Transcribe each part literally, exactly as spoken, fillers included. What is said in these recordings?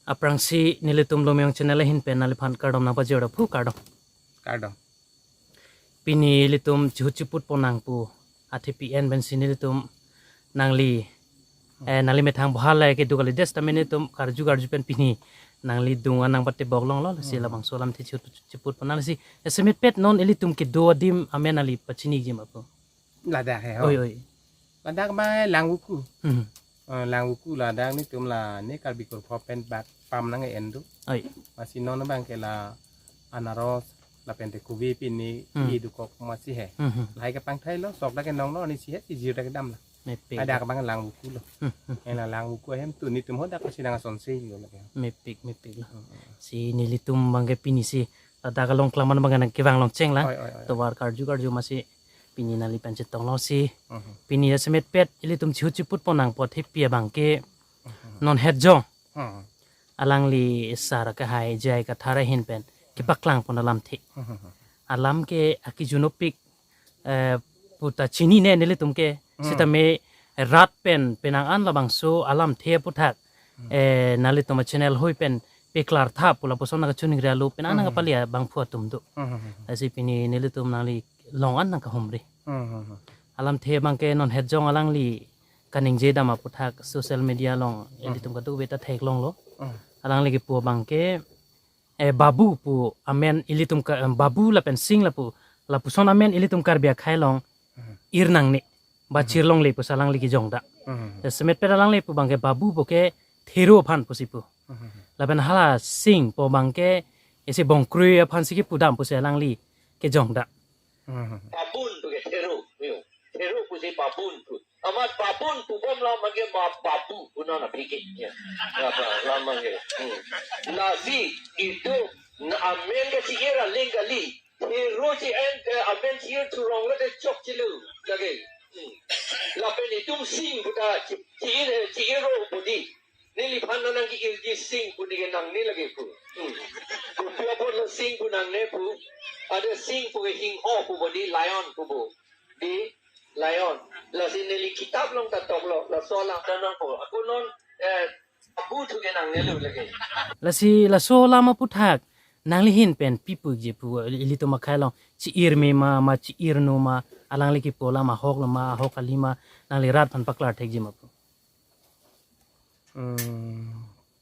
Aphrangsi nelitum Lumyong channel ahin pen nangliphan kardom nangpajir do phu, kardom. Kardom. Pini ilitum chihut chiput ponnang pu athepi en pensi nelitum nangli, eh, nangli methang bohal le kedo kalidet tame nelitum karju karju pen pini nangli dung an nangpatebok longlo, lasi labangso alamthe chihut chiput ponnang, lasi jasemetpet non ilitum kedo adim amen nangli pachiniji ma pu? Ladak he ho. Oi, oi. Ladak ma Langvoku. Hmm. Eh, Langvoku ladak nelitum la ne Karbi kurphop pen bak pam nang-en do. Oi. Lasi non abangke la anaros lapen te kove pini Hmm. i dokok masi he. Hmm, hmm. Lahai kepangthailo, sok dak kenonglo, ni si he, si jir dak kedam la. Mepik. Ladak abang Langvoku lo. Hmm, hmm. En la Langvoku ahem tu nelitum ho dak si nang asonsi lo lake. Mepik, mepik lo. Hmm. Si nelitum abangke pini si ladak along klemkle abang nangkevang longcheng lang. Oi, oi, oi. Tovar karju karju masi pini nangli pen chetong longsi. Mhm. Pini jasemetpet ilitum chihut chiput ponnang pu athepi abangke Mhm. non het jong. Mhm. Alangli sar akehai J I Kathar ahin pen kepaklang pon alamthe. Mhm. Alam ke akijunopik, eh, puta chinine nelitum ke. Hmm. Sitame rat pen penang an labangso alamthe aputhak, Hmm. eh, nanglitum achannel hoi pen peklar tha pu lapuson nangkachiningri alo penang an Hmm. nangkapali abangphu atum do. Hmm, hmm, hmm. Lasi pini nelitum nangli long an nangkahumri. Hmm, hmm, hmm. Alamthe abangke non het jong alangli kaningje dam aputhak social media along Hmm. ilitum kadokave ta theklonglo. Hmm. Alangli kepu abangke, eh, Babu pu amen ilitum ka, eh, Babu lapen Singh lapu, lapuson amen ilitum Karbi akhei along Hmm. ir nangne, ba Hmm. chir longle pusi alangli kejongda. Hmm. Jasemetpet alangli pu abangke Babu pu ke Thero aphan pusi pu. Hmm. Lapen hala Singh pu abangke isi bongkrui aphansi kepu dam pusi alangli kejongda. Hmm. Babun pu ke Thero, yo. Thero pusi Babun pu. Amat Babun pubom alam abangke ma Babu pu non aphi ke. Ya. Ya, apa, alam abangke. Hmm. Lasi itum na amen ke chi-ir aling kali. Thero chi-en, eh, amen chi-ir thurong lo te chokche lo lake. Hmm. Lapen itum Singh puta chi, chi-ir, eh, chi-ir ro pu di. Neliphan nangke-irji Singh pu, neke nangne lake pu. Hmm. Kopi apotlo Singh pu nangne pu? Ada Singh pu ke hingho pu bo di, lion pu bo. Di lion. Lasi neli kitap along ta toklo, laso alam ta nangpo. Ako non, eh, Babu thu ke nangnelo lake. Lasi laso alam aputhak nangli ahin pen pi puji pu, ilitum akhei along chi-ir me ma, ma chi-ir no ma, alangli kepu alam ahok lo ma, ahok kali ma, nangli rat aphan paklar thekji ma pu? Hmm,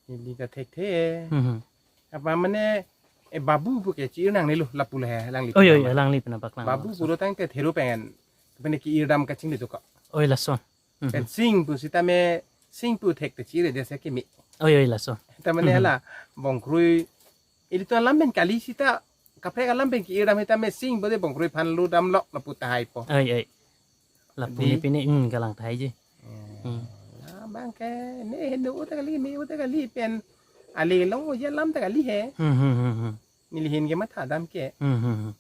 ili ta thekthe. Hmm, hmm. Apa mane, eh, Babu pu ke chi-ir nangnelo lapu le he alangli Oi, pen oi, ma. Alangli pen paklang. Babu pulo tangte Thero pen, pen ke-ir dam kachingledukkok. Oi, lason. Hmm, Pen hmm. Singh pu sitame, Singh pu thek te chi-ir de se keme. Oi, oi, lason. Tamane Hmm, hmm. hala bongkrui ilitum alam pen kali sita, kaprek alam pen ke-ir dam sitame Singh pu de bongkrui aphan lo damlo lapu tahai po. Oi, oi. Lapu Di. ni pini, hmm, kalang tahai ji. Hmm. Hmm. Labangke ne henu ta kali, me ta kali pen ali long uji alam ta kali he. Hmm, hmm, hmm, hmm. Neli ahin kematha dam ke. Hmm, hmm, hmm.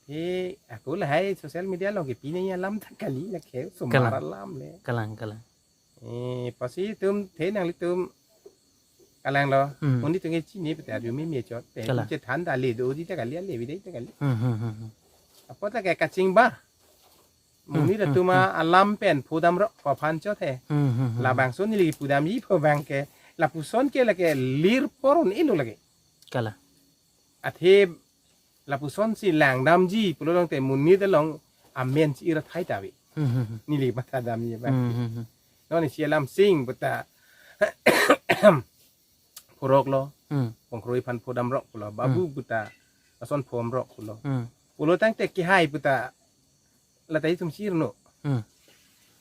He, ako lahai social media along kepi nangji alam ta kali lake, osomar Kalang. alam le. Kalang, kalang. Eh, pasi itum, the nanglitum kalanglo. Hmm. Monit atum ke chini pute arju meme chot. Te Kalang. itum chethan ta le doji ta kali, ale bidai ta kali. Hmm, hmm, hmm, hmm. Apot ta ke kachingbar. Hmm, Monit hmm, atum hmm. alam pen phu damrok ko aphan chot he. Hmm, hmm, hmm, hmm. Labangso neli pudamji pu abangke, lapuson ke lake lir poron ilo lake. Kalang. Athe lapusonsi langdamji pulo tangte monit along amen chi-ir athai ta ave. Hmm, hmm, hmm. Neli matha damji abang. Hmm, hmm, hmm. Non isi alam Singh puta phurok lo. Hmm. Bongkrui aphan phu damrok pulo. Babu Hmm. puta lason phu damrok pulo. Hmm. Pulo tangte kehai puta la ta itum chi-ir no. Hmm.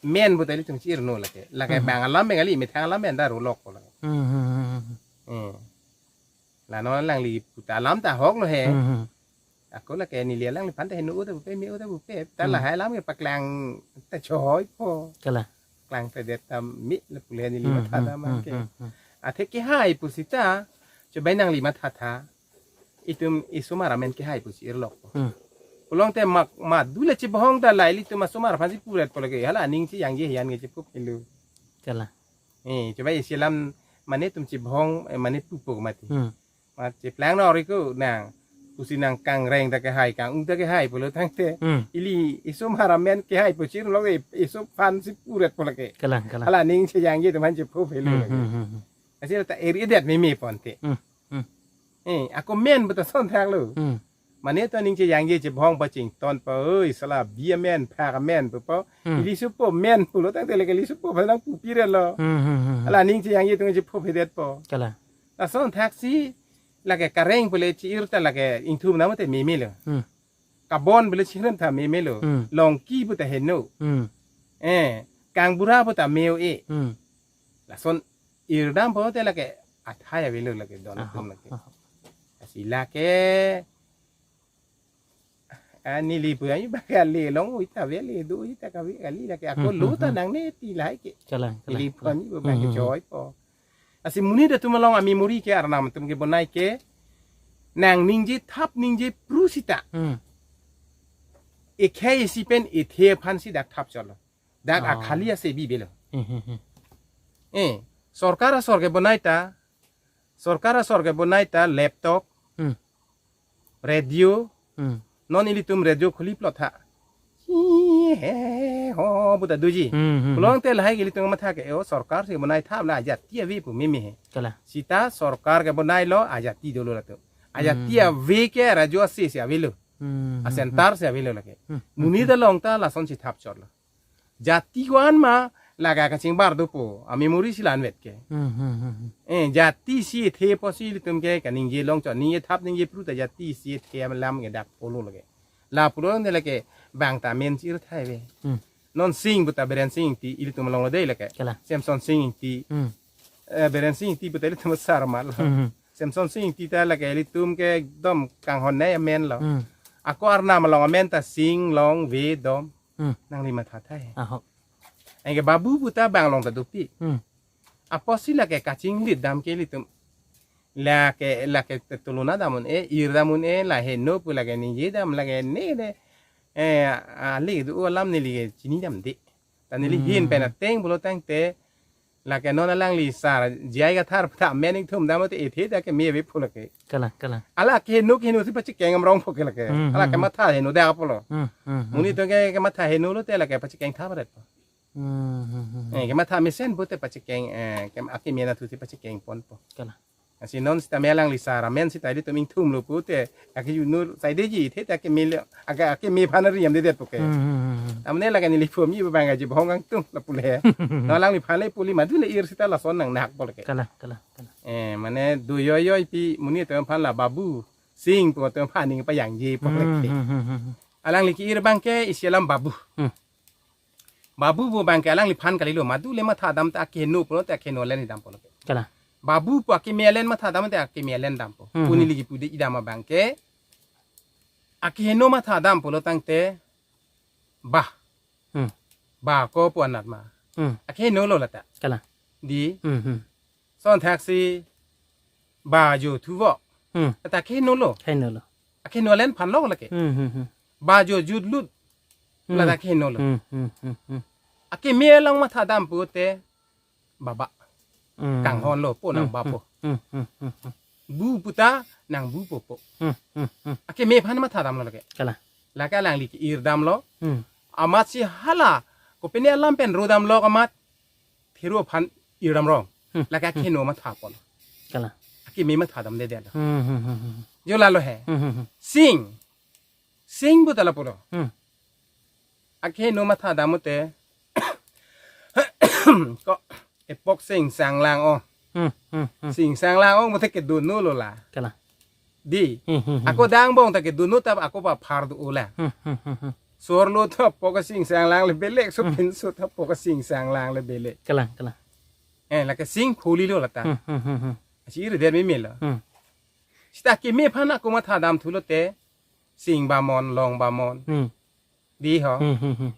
Men puta ilitum chi-ir no lake. Lake Hmm. bang alam pen kali, methang alam pen ta rolok pulo. Hmm, hmm, hmm, hmm. Hmm. La non alangli puta alam ta ahok lo he. Hmm, hmm. Ako lake neli alangliphan ta henu ta bupe, me ta bupe. Ta Hmm. lahai alam ke paklang ta chohoi po. Kalang. Klang ta det ta me lapu le neli Hmm, matha hmm, ta hmm, abangke. hmm, hmm. Athe kehai pu sita, chobai nangli matha tha. Itum isomar amen kehai pu chi-irlok po. Hmm. Pulo tangte mak, madu le chibahong ta la ilitum asomar aphansi puret po lake. Hala aning si yang je hian nge chipu pilu. Kalang. Eh, chobai isi alam mane itum chibahong, eh, mane pupo mati. Hmm. Mat cheplang no riko nang. Pusi nang kangreng ta kehai, kang-ung ta kehai pulo tangte. Hmm. Ili isomar amen kehai pu chi-irlok, eh, iso aphansi puret po lake. Kalang, kalang. Hala aning si yang je teman chipu pilu Hmm, lake. hmm, hmm, hmm. Asi ta eri det meme ponte. Hmm. Hmm. Eh, ako men puta son thak lo. Hmm. Mane to ning chejangje chebhong pachington pa, oi, sala bi amen, phak amen pupo. Hmm. Ili supo men pulo tangte lake ili supo pa nang pupi re lo. Hmm, hmm, hmm, hmm. Ala ning chejangje tung chepho phedet po. Kalang. Lason thaksi lake kareng pule chi-ir ta lake ingthum namo te meme lo. Hmm. Kabon pule chirem ta meme lo. Hmm. Longki puta heno. Hmm. Eh, kangbura puta meo e. Hmm. Lason irdam po te lake athai avelo lake don. Aha, atum lake. Aha. Asi lake, ah, neli pu ayu baka le long ita ve le do ita kave kali lake ako. Hmm, lo hmm, ta hmm. Nangne ti lahai ke. Kalang, kalang, neli pu kalang. Ami baka. Hmm, hmm, hmm. Choi po. Asi monit atum along a-memory ke Arnam atum kebonai ke nang ningje thap ningje pru sita. Hmm. Ekhei isi pen ethe aphan si dak thap cholo. Dak. Oh. Akhali ase bibelo. Hmm, hmm, hmm. Eh, sorkar asor kebonai ta, sorkar asor kebonai ta laptop, hmm, radio, hmm, non ilitum radio khuli plot ha. Hi, he, ho, puta doji. Hmm, hmm, hmm. Pulo tangte lahai ke ilitum matha ke, o, sorkar si bonai thap la ajati ave pu meme he. Kalang. Sita sorkar kebonai lo ajati dolo latum. Ajati, hmm, ave ke radio ase si avelo. Hmm, hmm, hmm. A-center si avelo lake. Hmm, hmm, hmm. Monit along ta lason si thap cholo. Jati ko-an ma laga kachingbar dopo, a-memory si la-anvet ke. Hmm, hmm, hmm, hmm. Eh, jati isi ethe po si ilitum ke kaningje longchot, ningje thap ningje pru ta jati isi ethe alam ke dak polo lake. La pulo ne lake bang ta men si ir thai ve. Hmm. Non Sing puta Biren Sing Ingti ilitum along lo dei lake. Kalang. Semson Sing Ingti. Hmm. Eh, Biren Sing Ingti puta ilitum asar mal. Hmm, hmm. Semson Sing Ingti ta lake ilitum ke ekdom kanghon nei amen lo. Hmm. Ako Arnam along amen ta Sing, Long, Ve, Dom. Hmm. Nangli matha thai. Aho. Anke Babu puta bang along ta dopi. Hmm. Apotsi lake kachinglit dam ke ilitum. Lake, lake tuluna dam un-e, ir dam un-e, la heno pu lake ningje dam lake ne ne. Eh, ali do alam neli ke chini dam de. Ta neli, hmm, hin pen ateng pulo tangte lake non alangli sar J I Kathar ta men ingthum dam te ethe ta keme ave pu lake. Kalang, kalang. Ala keheno keheno si pachekeng amrong po ke lake. Hmm, ala, hmm, kematha heno dak pulo. Hmm, hmm, hmm. Monit atum ke kematha heno lo te lake pachekeng thap ret po. Hmm, hmm, hmm, hmm. Eh, kematha mesen po te pachekeng, eh, ke akeme anatthu si pachekeng ponpo. Kalang. Asi non sita me alangli sar amen sita ilitum ingthum lo pu te, ake yu nur sai deji the ta keme le, ake, akeme aphan ari am dedet po ke. Hmm, hmm, hmm, hmm. Amne lake neli pu mi bang aji bohong kangtung lapu le. Na alangliphan le puli madu le ir sita lason nangnak po lake. Kalang, kalang, kalang. Eh, mane do yoi yoi pi monit atum aphan la Babu Sing pu atum aphan ning pajangje po lake. Hmm, hmm, hmm, hmm, hmm. Alangli ke-ir abang ke isi alam Babu. Hmm. Babu pu abang ke alangliphan kalilo, madu le matha dam ta akeheno pulo te akeheno alen dam pulo ke. Kalang. Babu pu akeme alen matha dam te akeme alen dampo. Hmm, hmm. Pu neli kipu de idam abang ke akeheno matha dam pulo tangte ba. Hmm. Ba ko pu anat ma. Hmm. Akeheno lo lata. Kalang. Di. Hmm, hmm. Son thaksi ba jo thuvo. Hmm. Lata akeheno lo. Akeheno lo. Akeheno alen aphan lo lake. Hmm, hmm, hmm. Ba jo jut lut. Hmm. Lata akeheno lo. Hmm, hmm, hmm, hmm. Akeme along matha dam pu te baba. Hmm. Kanghon lo po nang, hmm, ba po. Hmm, hmm, hmm, hmm. Bu puta nang bu po po. Hmm, hmm, hmm. Akeme aphan matha dam lo lake. Kalang. Lake alangli ke-ir dam lo. Hmm. Amatsi hala kopine alam pen ro dam lo kamat thero aphan ir dam rong. Hmm. Lake akeheno matha pon. Kalang. Akeme matha dam dedet lo. Hmm, hmm, hmm, hmm. Jo lalo he. Hmm, hmm, hmm. Sing. Sing puta lapu lo. Hmm. Akeheno matha dam te. Ko epok sing sang lang o. Hmm, hmm, hmm. Sing sang lang o mo te kedo no lo la. Kalang. Di. Hmm, hmm, hmm. Ako dang bong ta kedo no ta ako pa phar do o la. Hmm, hmm, hmm, hmm. Sor lo ta pok sing sang lang le belek, so, hmm, pin so ta pok sing sang lang le belek. Kalang, kalang. Eh, lake sing phuli lo lata. Hmm, hmm, hmm, hmm. Asi ir der meme lo. Hmm. Sita akeme aphan ako matha dam thu lo te Sing Bamon, Long Bamon. Hmm. Di ho. Hmm, hmm, hmm.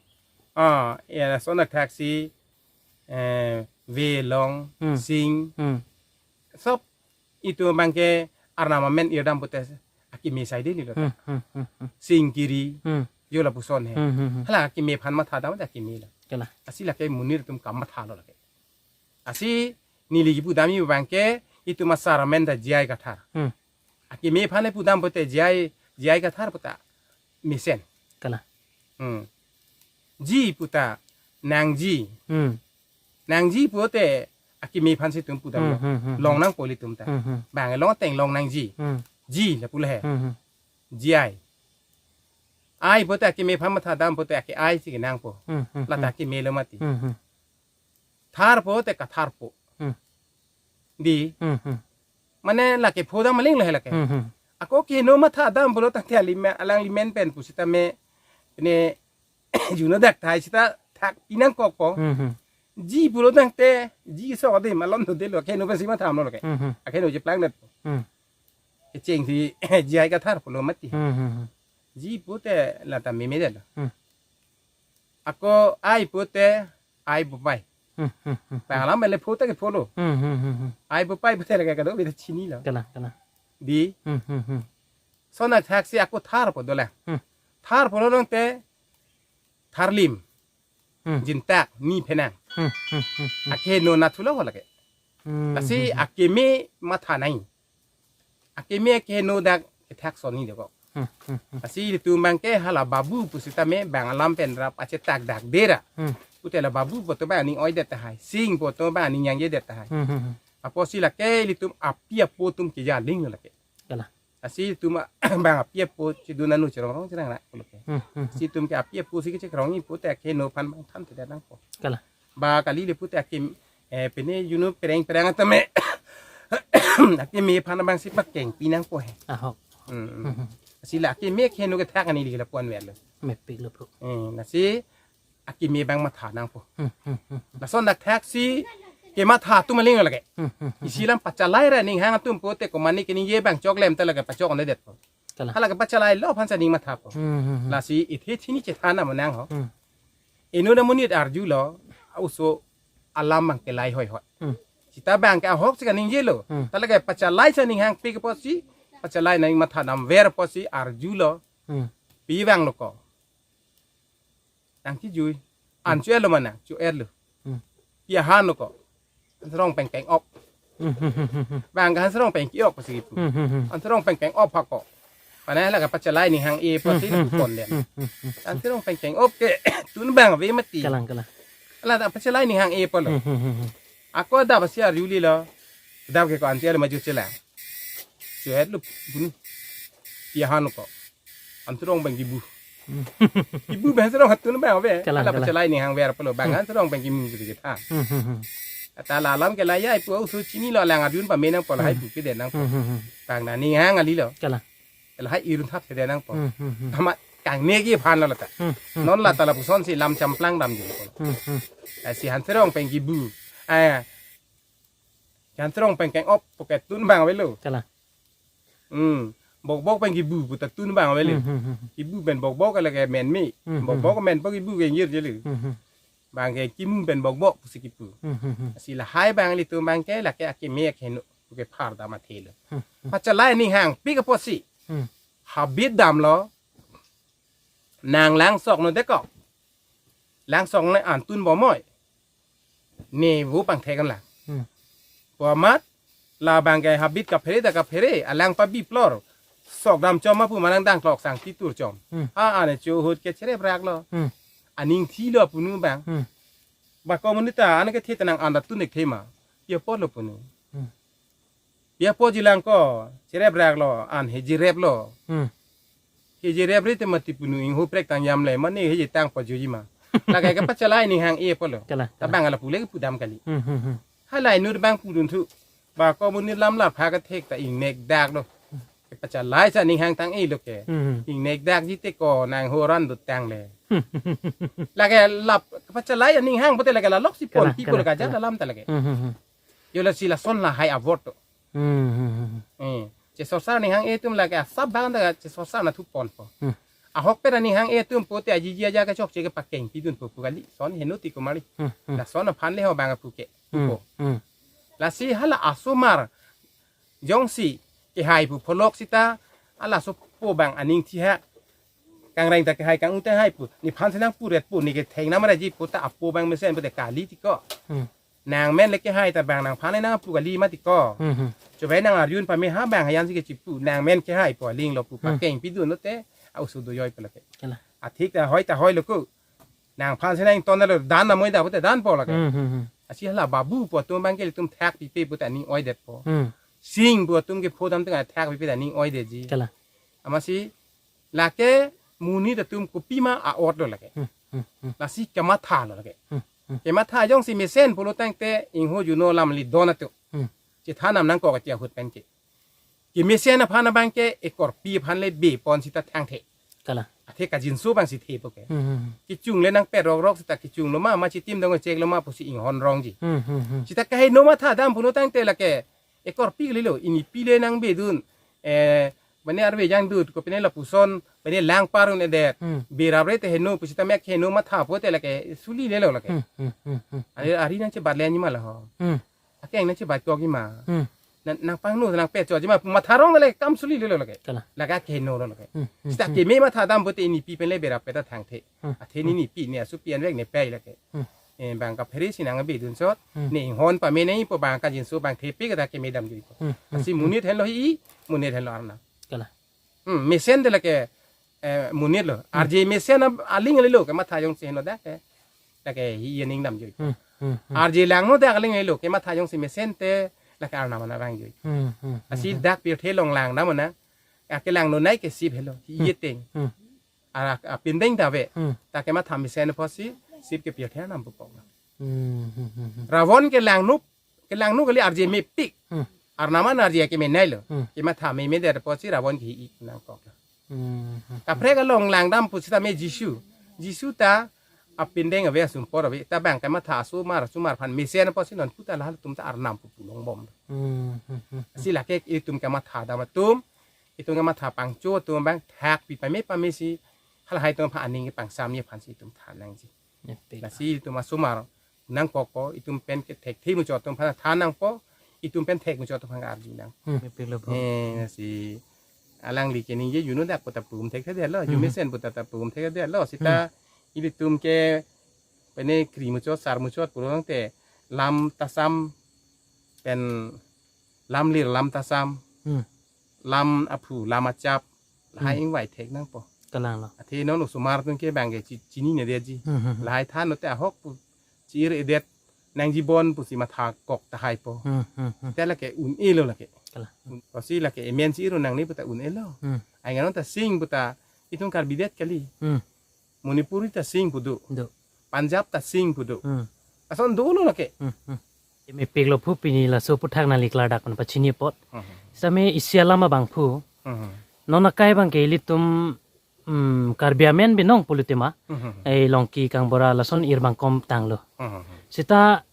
Ah, ya, lason thaksi, eh, Ve, Long, hmm, Sing. Hmm. Sob itum abang ke Arnam amen ir dam pute akeme sai de ni lo ta. Hmm, hmm, hmm, hmm. Sing Kiri. Hmm. Jo lapuson he. Hmm, hmm, hmm. Hala akeme aphan matha dam ta akeme lo. Kalang. Asi lake monit atum kamatha lo lake. Asi neli kipu dam abang ke itum asar amen ta J I Kathar. Hmm. Akeme aphan le pu dam pute J I, J I Kathar puta mesen. Kalang. Hmm. Ji puta nangji. Hmm. Nangji pute Akeme aphan si itum pudamlo. Hmm, hmm, hmm, hmm. Long nangpo ilitum ta. Hmm, hmm. Bang long ateng long nangji. Hmm. Ji lapu le he. Hmm, hmm. Ji ai. Ai pulote akeme aphan matha dam pulote ake ai si kenangpo. Hmm, hmm, hmm. Lata akemelo mati. Hmm, hmm. Thar pulote katharpo. Hmm. Dei. Hmm, hmm. Mane lake pho dam aling lo he lake. Hmm, hmm. Ako keheno matha dam pulo tangte ali me, alang limen pen pusitame ne juno dak thai sita thakpi nangkokpo. Hmm, hmm. Ji pulo tangte, ji sok adim alom dodetlo, keheno pensi matha damlo lake. Hmm, hmm. Akeheno cheplang detpo. Hmm. Kechengsi ji ai kathar pulo mati. Hmm, hmm, hmm. Ji pulote lata memedetlo. Hmm. Ako ai pulote ai bupai. Hmm, hmm, hmm, hmm. Bang alam le pho ta ke pholo. Hmm, hmm, hmm, hmm. Ai bupai pulote lake kadokave ta chinilo. Kalang, kalang. Dei. Hmm, hmm, hmm. Lason athaksi ako tharpo dolang. Hmm. Tharpo lo tangte tharlim. Hmm. Jintak, ni phenang. Hmm, hmm, hmm, hmm. Akeheno nathulo ho lake. Hmm, lasi hmm, hmm. Akeme matha nai. Akeme keheno dak kethak sonni deko. Hmm, hmm, hmm. Lasi ilitum abangke hala babu pusitame bang alam pen rap achetak dak dera. Hmm. Pulote la babu poto bang aning oidet tahai. Sing poto bang aning yangyedet tahai. Hmm, hmm, hmm. Apotsi lake ilitum api apo atum keja aling lo lake. Kalang. Lasi itum bang api apo chedun anu cherong rong cherang rak pulo ke. Hmm, hmm, hmm. Lasi itum ke api apo si kechekrongji pulote akeheno aphan bang thanthedet nangpo. Kalang. Ba kali le pulote akim, eh, pine juno pereng pereng atame akeme aphan bang si pakengpi nangpo he. Ahok. Hmm, hmm. Hmm, hmm. Lasi la akeme keheno kethak ani lila puan verlo. Mepiklo bro. Eh, lasi akeme abang matha nangpo. Hmm, hmm, hmm, hmm. Lason dak thaksi kematha atum aling lo lake. Hmm, hmm, hmm, hmm. Isi alam pachalai ra ninghang atum pulote komane keningje bang choklem ta lake pachok ondedetpo. Kalang. Hala kepachalailo aphan si aning mathapo. Hmm, hmm, hmm. Lasi ithe chini chethan amonang ho. Hmm. Inut amonit arjulo, oso alam abang kelai hoi hoi. Hmm. Sita abangke ahok si kaningjelo. Hmm. Ta lake pachalaisi aning hangpik apotsi, pachalai aning matha damver apotsi arjulo. Hmm. Pi vanglo ko. Nangchijui. An cho-etlo ma nang, cho-etlo. Hmm. Pi ahan lo ko. An Serong pen keng-op. Hmm, hmm, hmm, hmm, hmm. Bang ke an Serong pen ki-op si kipu. Hmm, hmm, hmm. An Serong pen keng-op ha ko. Mane hala kapachalai aning hang-e apotsi Hmm, hmm, hmm, konden. Hmm, hmm, hmm. An Serong pen keng-op ke tun abang ave mati. Kalang, kalang. Hala ta pachalai aning hang-e apotlo. Hmm, hmm, hmm, hmm. Ako adap si arjulilo. Adap ke ko an cho-etlo ma cho-etlo. Cho-etlo bunu. Pi ahan lo ko. An Serong pen kibu. Hmm. Kibu pen Serong ha tun abang ave. Kalang, hala kalang. Pachalai aning hangver apotlo. Bang Hmm. an Serong pen kimu gitu kita. Hmm, hmm, hmm. Ata la alam ke la ya ipu oso chinilo alang arjun pame nangpo lahai Hmm. pu kedet nangpo. Hmm, hmm, hmm. Bang na aning hang kalilo. Kalang. Lahai irun thap kedet nangpo. Hmm, hmm, hmm. Amat kangnekji aphan lo lata. Hmm, hmm, Non hmm. lata lapusonsi lam champlang damjinpo. Hmm, hmm. Lasi an Serong pen kibu. Eh, an Serong pen keng-op pu ke tun abang avelo. Kalang. Hmm. Bokbok pen kibu puta tun abang avelo. Hmm, hmm, hmm, hmm. Kibu pen bokbok lake men me. Hmm, hmm, Bokbok hmm. menpo kibu ke ingjirjelo. Hmm, hmm. Bang ke kimu pen bokbok pusi kipu. Hmm, hmm, hmm. Lasi lahai abang ilitum abangke lake akeme akeheno pu kephar dam athelo. Hmm, hmm. Pachalai aning hangpik apotsi. Hmm. Habit damlo. Nang langsok no deko. Langsok ne an tun bomoi. Ne vo pangthek an lang. Hmm. Pu amat labang ke habit kaphere ta kaphere, alang pabi plor. Sok dam chom apu manang dang klok sang titur chom. Hmm. A ane cho ahut ke cherep rak lo. Hmm. Aning thilo punu abang. Hmm. Ba ko monit ta ane kethe ta nang an ta tun-ik thema. Pi apotlo punu. Hmm. Pi apotji lang ko, cherep rak lo, an heji rep lo. Hmm. Heji rep re te mati punu ingho prek tang yam le, mane heji tang pajoji ma. Lake kepachalai aning hang-e apotlo. Kalang, Ta kalang. bang ala pule ke pudam kali. Hmm, hmm, hmm. Halai inut abang pudunthu. Ba ko monit lam lar pha kethek ta ingnek dak lo. Kepachalaisi aning hang tang-e lo ke. Hmm, hmm. Ingnek dakji te ko nang horan dot tang le. Hmm. Lake lap kepachalai aning hang pulote lake la loksi Kalang, ponpi ko kalang, lake ajat kalang. alam ta lake. Hmm, hmm, hmm. Yo lasi lason lahai avot to. Hmm, hmm, hmm, hmm. Eh, chesorsar aning hang-e atum lake asap bang ta chesorsar nathu ponpo. Hmm. Ahokpet aning hang-e atum pulote ajiji aja kechokche kepakengpidunpo pu kali. Lason heno ti ko mari. Hmm, hmm. Lason aphan le ho bang apu ke. Hmm, Pupo. hmm. Lasi hala asomar jongsi kehai pu pholok sita, halaso apo abang aning thi ha. Kangreng ta kehai kang-u ta hai pu. Nephan si nangpuretpo, ne ketheng namaraji puta apo abang mesen puta kali ti ko. Hmm. Nang men le kehai ta bang nangphan le nangpu kali mati ko. Hmm, hmm. Chobai nang arjun pame ha bang hayan si kechipu. Nang men kehai pu aling lo pu Hmm. pakengpidun lote. Au sudo yoi pu lake. Kalang. Athik ta hoi ta hoi lo ko. Nangphan si nang ton lo dan namoi da puta danpo lake. Hmm, hmm, hmm. Lasi hala babu pu atum abangke ilitum thak pipe puta aning oidetpo. Hmm. Sing pu atum ke pho dam tengah thak pipe ta aning oidetji. Kalang. Amatsi lake monit atum kopima a-ot lo lake. Hmm, hmm, hmm. Lasi kematha lo lake. Hmm, hmm. Kematha jongsi mesen pulo tangte ingho juno alam le don atum. Hmm. Chethan nam nangkok ati ahut pen ke. Kemesen aphan abangke ekorpi aphan le be pon sita thangthe. Kalang. Athe kajinso abangsi thepo ke. Hmm, hmm, hmm. Kechung le nangpet rokrok sita kechung lo ma, ma chitim dong chek lo ma pusi inghon rongji. Hmm, hmm, hmm. Sita kaheno matha dam pulo tangte lake ekorpi kalilo, inipi le nangbe dun. Eh, mane arve jang dut, kopine lapuson, mane lang parun edet. Hmm. Berap re te heno, pusita mek heno matha pote lake suli lelo lake. Hmm, hmm, hmm, hmm. Ari, ari nangchebat le anima la ho. Hmm. Akeng nangchebat kokji ma. Hmm. Nang, nangpangno, nangpetchoji ma, matha rong le kam suli lelo lake. Kalang. Lake akeheno lo lake. Hmm, hmm, sita hmm. Keme matha dam pote inipi pen le berap peta thangthe. Hmm. Athe ne nipi ne asopi anvek ne pei lake. Hmm. Eh, bang kaphere si nangbe dun sot, hmm. Ne inghon pame nangpo bang kajinso abang thepi kata keme damjui po. Hmm, hmm, lasi hmm. Monit henlo hi, monit henlo Arnam. Kalang. Hmm, mesen te lake, eh, monit lo. Hmm. Arje mesen ab-, aling lelo kematha jongsi heno dak ke. Lake hi aning damjui po. Hmm, hmm, hmm. Arje langno dak aling lelo kematha jongsi mesen te lake Arnam an arangjui. Hmm, hmm, hmm, hmm. Lasi dak pirthe along lang dam na. Akelangno nai ke sip helo. Hi Hmm. Yeteng. Hmm. Arak apindeng ta ave. Hmm. Ta kematha mesen apotsi sip ke pirthe Arnam pupok. Hmm, hmm, hmm, hmm. Ravon kelangno, kelangno kali arje mepik. Hmm. Arnam an arje keme nailo. Hmm. Kematha memedet apotsi Ravon ke hi-i nangkok. Hmm, hmm, hmm. Kaprek along lang dam pusita me Jisu. Jisu ta apindeng ave, asumpot ave. Ta bang kematha asomar, asomar aphan mesen apotsi non puta lahai atum ta Arnam pu pulongbom. Hmm, hmm, hmm, hmm. Lasi lake itum kematha dam atum, itum kematha pangcho atum abang thak pi pame pamesi halahai atum aphan aning pangsamji aphansi itum than nangji. Nepik. Lasi itum asomar nangkok ko, itum pen ke thekthe muchot atum aphan than nangpo, itum pen thek muchot atum aphan arju nang. Hmm. Nepik lo po. Eh, lasi alangli keningje juno dak puta pum thekthedetlo, Hmm. jumesen puta ta pum thekthedetlo, sita Hmm. Ilitum ke pene kri muchot, sar muchot pulo tangte lam tasam pen lam lir lam tasam, Hmm. Lam aphu, lam achap, lahai Hmm. ingvai thek nangpo. Kalang lo. Athe non osomar atum ke bang ke chi-, chinine detji. Hmm, hmm, hmm. Lahai than note ahok pu chi-ir edet nangji bon pusi matha kok tahai po. Hmm, hmm, hmm. Te lake un-elo lake. Kalang. Un-, pusi lake emen chi-ir nangne puta un-elo. Hmm. Ainganon ta sing puta itum Karbi det kali. Hmm. Manipuri ta sing pu do. Do. Punjab ta sing pu do. Hmm. Ason dolo lake. Hmm, hmm. Mepik lo phu pini laso aputhak nangli klardak pen pachini apot. Hmm. Sitame isi alam abang phu. Hmm. Non akai abang ke ilitum, hmm, Karbi amen binong pulo tema. Hmm. Eh, Longki Kangbura lason ir abang kom tanglo. Hmm. Sita,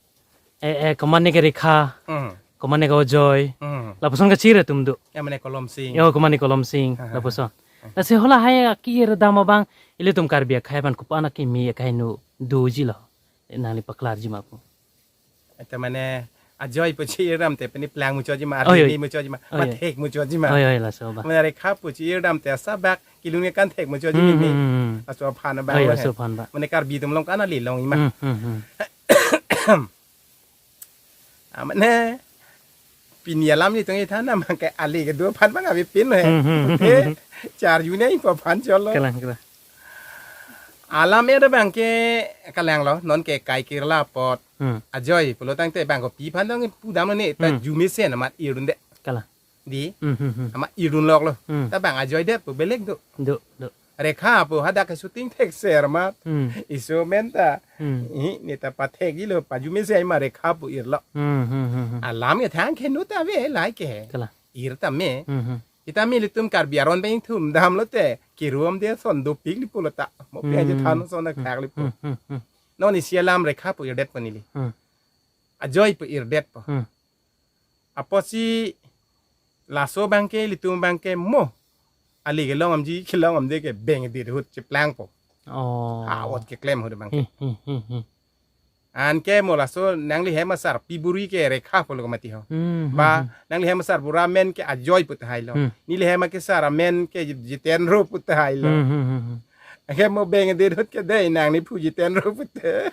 eh, eh, komatne ke Rekha, Hmm. komatne ke Ajoy. Hmm. Lapuson kachir atum do. Ya mane Kolom Sing. Yo, komatne Kolom Sing, Hmm. lapuson. Lasi halahai aki-ir dam abang ilitum Karbi akhei aphan kopi-an akimi akaheno doji lo. Nangli paklarji ma pu. Eta mane Ajoy pu chi-ir dam te pini plang muchotji ma, Oi, oi. Arjini muchotji ma, Oi, oi. Mathek muchotji ma. Oi, oi, laso abang. Mane Rekha pu chi-ir dam te asabak kelun ke kan thek muchotji Hmm, mimi. Hmm, hmm. Aso aphan abang Oi, lo aso he. Aphan abang. Mane Karbi atum along kan ali longji ma. Hmm, hmm, hmm. Ah, mane pini alam ni tung ithan na mangke ali kedo aphan bang abi pin he. Hmm, hmm, hmm. Eh, char juni ipo aphan cholo. Kalang, kalang. Alam eda bang ke kalang lo, non ke kai kirla apot. Hmm. Ajoy pulo tangte bang kopi aphan dong pudam ne ta Hmm. jumesen amat irun de. Kalang. Di. Hmm, hmm, hmm. Amat irun lok lo. Hmm. Ta bang Ajoy det pu belek do. Do, do. Rekha pu hadak ke shooting thekser amat. Hmm. Iso men ta. Hmm. Ini ta pathekji lo pajumesen ma Rekha pu irlo. Hmm, hmm, hmm, hmm. Alam ke thang ke nu ta ave lahai ke. Kalang. Ir tame. Hmm, hmm. Itame ilitum Karbi aron pen thum dam lote. Kirum de son dopik li pulo ta. Mo pe aja Hmm. than son na Hmm. khak li pu. Hmm, hmm, hmm. Non isi alam Rekha pu irdet pu neli. Hmm. Ajoy pu irdet pu. Hmm. Apotsi laso abang ke ilitum abang ke mo ali kelong damji kelong damde ke bengdet ahut cheplangpo. Oh. A-ot keklem ahut abang ke. Hmm, hmm, hmm, hmm. Anke mo laso nangli hem asar piburi ke Rekha pulo ke mati ho. Hmm, hmm, Ba hmm. nangli hem asar bura amen ke Ajoy pu tahai lo. Hmm. Neli hem akesar amen ke Jitendra pu tahai lo. Hmm, hmm, hmm, hmm. Anke mo bengdet ahut ke dei nangli phu Jitendra pu te.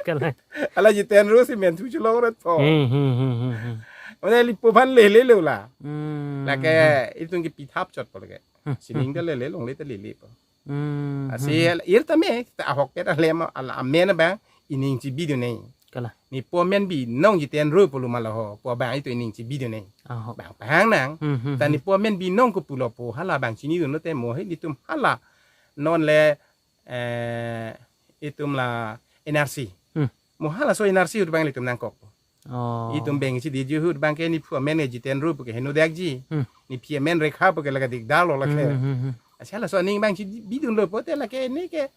Kalang. Ala Jitendra si men thu chelong ret po. Hmm, hmm, hmm, hmm, hmm. Mane lipo aphan lele lo la. Hmm, Lake hmm. itum ke pithap chot po lake. Hmm, Sining hmm, ta lele longle ta lele po. Hmm, Asi hmm. ir tame ta ahok pet alem ala amen abang ining chibi do nei. Kalang. Ne pu amen binong Jiten Roy pulo ma lo ho. Pu abang itum ining chibidun nang. Aho. Bang pahang nang. Hmm, hmm, Ta ne hmm. pu amen binong ke pulo pu hala bang chinidun lote mo he itum hala. Non le eh, itum la N R C. Hmm. Mo halaso N R C ahut bang ilitum nangkok. Oh. Itum bang si di ju ahut bang ke ne pu amen Jiten Roy pu ke heno dak ji. Hmm. Ne pi amen Rekha pu ke lake dikdar lo lake. Hmm, hmm, hmm. Asi halaso aning bang chibidun lo pulote lake ne ke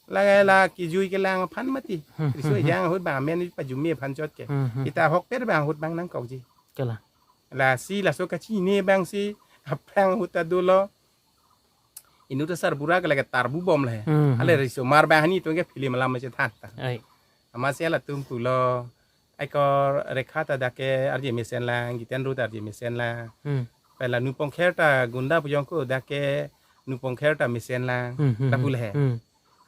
la la kijui kelang aphan mati. Hmm, Riso hmm, hmm. Ejang ahut bang amen pajume aphan chot ke. Hmm, hmm. Seta ahokpet bang ahut bang nangkok ji. Kalang. Lasi laso kachini bang si aphrang ahut ta dolo. Inut asar bura ke lake tarbu bom le. Hmm, Ale hmm. Risomar bang hani itum ke film alam machethan ta. Ai. Amatsi latum pulo. Ai ko Rekha ta dak ke arje mesen lang, Jiten Roy ta arje mesen lang. Hmm. Pela Nupong Kher ta gunda pu jong ko dak ke Nupong Kher ta mesen lang. Hmm, hmm, Ta hmm. Pule he. Hmm.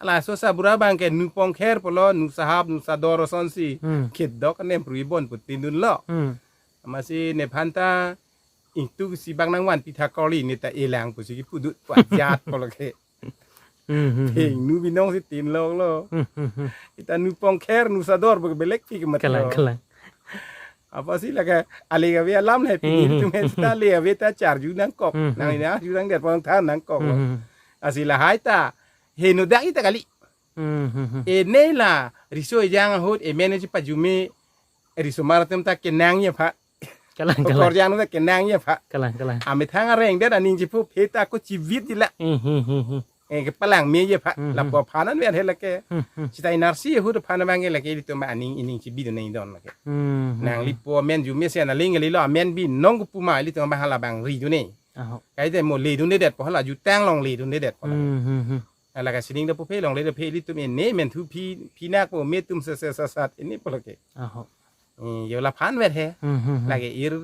Halaso asar bura bang ke Nupong Kher pulo, Nu Sahab, Nu Sador asonsi. Hmm. Kedok nem prui bon pu tindun lo. Hmm. Amatsi nephan ta ingtu si bang nangvan pitha kali ne ta elang pusi kipudut pu ajat pulo ke. Hmm, hmm, hmm. Ping nu binong si tin lok lo. Hmm, hmm, hmm. Seta Nupong Kher, Nu Sador pu ke belek pi ke mat Kalang, lo. Kalang. Apotsi lake ale kave alam le pini Hmm, hmm. Itum he seta ale kave ta charju nangkok. Hmm, Nang hmm. Ina ju nang der pon than nangkok lo. Hmm, hmm. Asi lahai ta heno dak ita kali. Hmm, hmm, hmm. Ene la Riso Ejang ahut amen chipajume risomar atum ta kenang ye pha. Kalang, kalang. Korjang ta kenang ye pha. Kalang, kalang. Amethang areng det aning chipu phe ta ko chivit di la. Hmm, hmm, hmm, hmm. Eh, kepalang me ye pha. Hmm, Lapu hmm. Aphan an ven he lake. Hmm, hmm. Seta N R C ahut aphan bang ke lake ilitum aning ining chibidun nang don lake. Hmm, hmm, Nangli hmm. Pu amen jume si analing lilo amen binong ke pu ma ilitum bang hala bang ridun nang. Aho. Kaite mo ledunde det pu hala jutang longledunde det pu hala. Hmm, hmm, hmm. Ala kasining ta pu phe longledet phe ilitum ene men thu phi phi nak po me tum se se sa sat ene pulo ke. Aho. Eh, yo laphan vet he. Hmm, hmm, hmm. Lake ir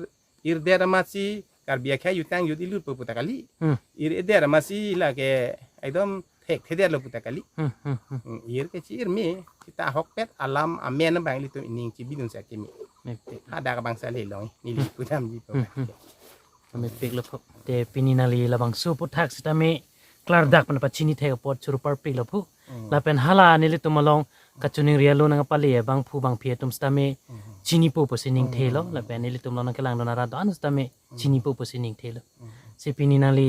ir der amatsi Karbi akhei jutang jut ilut pu puta kali. Hmm. Ir der amatsi lake ekdom thekthedet lo puta kali. Hmm, hmm, hmm. Hmm, ir ke chi ir me seta ahokpet alam amen bang ilitum ining chibidun sa keme. Mepik. Hadak bang sa le long neli pudamji pu. Hmm, hmm. Mepik lo phu. Te pini nangli labangso aphuthak sitame klardak pen pachini thek apot churu parpik lo phu. Hmm. Lapen hala nelitum along kachiningri alo nangpale abangphu bangphi atum sitame Hmm. chinipo pusi ningthe lo. Hmm. Lapen nelitum along nangkelangdun arat do-an sitame Hmm. chinipo pusi ningthe lo. Hmm. Si pini nangli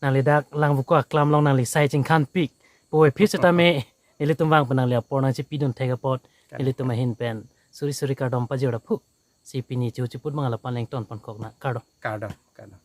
nangli dak Langvoku aklam along nangli sai chingkhanpik puvoiphit sitame nelitum vang pen nangli apor nangchipidun thek apot Kardom. Nelitum ahin pen suri suri kardom pajir ra phu. Si pini chu chiput bang lapu-an lengton ponkok nang, kardom. Kardom, kardom.